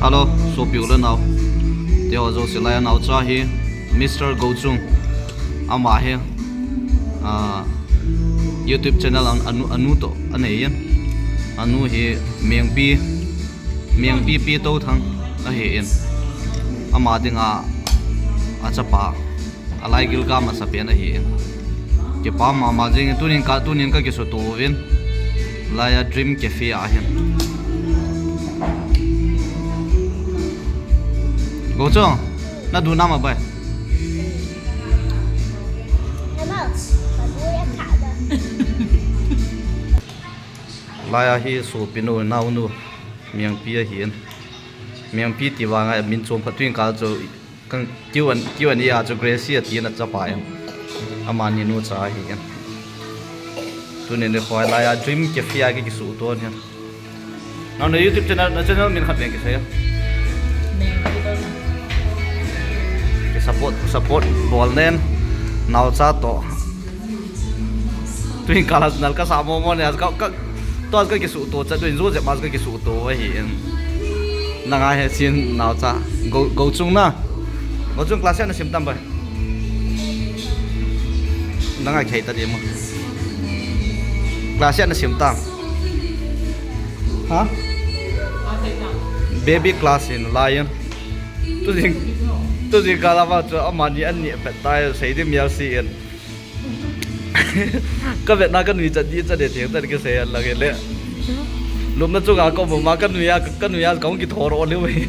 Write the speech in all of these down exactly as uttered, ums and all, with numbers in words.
Hello, sopi u le nao. Teho jouse, lai a naocha hi Mister Gochung. Ama hi, ah, YouTube channel a, anu, anu toh anei in. Anu hi Mengpi, Mengpi Pi Touthang ahi in. Ama dinga achapa. Alai gilga masa pen ahi in. Kipa mama jing in, tunin ka, tunin ka kisuto uvin. Lai a Dream Cafe a hin. Gochung, na du nam a bai. Lai a hi sopinu, naonu, Mengpi ahi in. Mengpi ti vang a min chom khat tuin kal chu Kan Q and, Q and A a chu Gracie ati na chapa em. Amani nucha ahi em. Tuni ni khoi lai a Dream Cafe a ki, kisuto ni. Nang na YouTube channel, na channel min khat veng kisei a. Ki support, support bol nen. Naocha toh. Tuin kal a nal kasa mo mo ne, ka, ka, to ka kisuto cha, tuin jo je mas ka kisuto ahi in. Nanga he sin naocha. Go, Gochung na. Gochung class na sim tam bai. Nanga khei ta di mo. Class na sim tam. Ha? Baby class in lai in. Tu jing, tu jing kal a va chu amani an ni pet tai sei di mial si in. Ka vetna ka nui chat di chat de theng chat kisei a lage le. Lupna chunga ka um a ka nui a, ka nui a ka hung kithor o le we.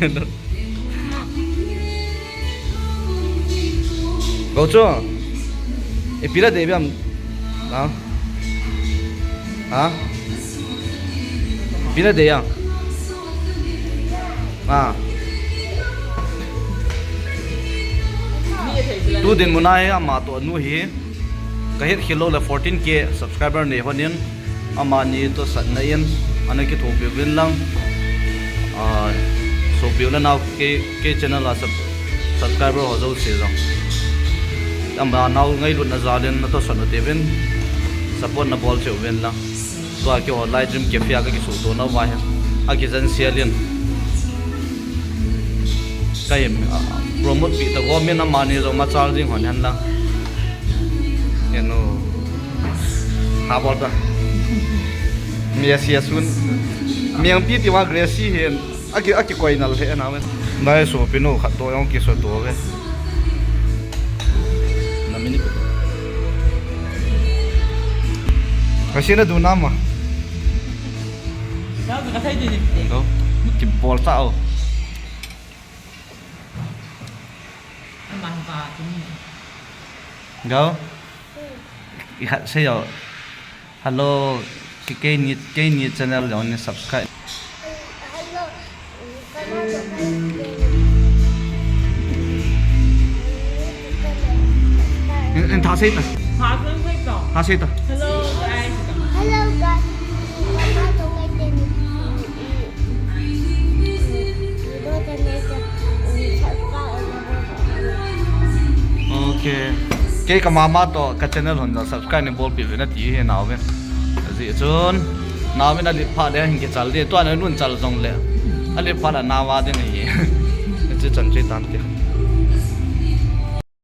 Gochung. Ipi la dei biam. Ha? Ha? Ipi la dei a? Ha. Tu dinmun a hi ama toh anu hi. Ka het khel lou le fourteen K subscriber nei hon in, amani tosatna in, ana kithopi uvin lang. Ah, sopi u le nao kei, kei channel a sub-, subscriber ho jouse jong. Ama nao ngailutna jal in na tosat u te uvin, support na bol cheh uvin lang. Tua keiho lai Dream Cafe a ka kisuto na uva hin. A kijen sial in. Ka im, ah, promote pi ta go min amani jong machal jing hon hen lang. Eno. Ha bol ta. Mi a sia sun. Mengpi ti ma Gracie hin. Aki, aki koi nal he na men. Nai sopinu khat toh jong kisuto ve. Na mini. Ka sina du nama. Ka thei di ni. Ko. Ki bol ta o. Ama ba tu ni. Go. I khat sei o. Hello, ki, keini, keini channel jong ni subscribe. In, in tha sei ta. Tha sei ta. Hello, guys. Hello, guys. Okay. Kei ka mama toh ka channel hon jong subscribe nei bolpeh uvin ati hi nao ve. Ajeh chun nao ve na lip pha le hin kichal di. Tua na nun chal jong le. A lip pha la nao va di nei. Chu chan chu tan ti.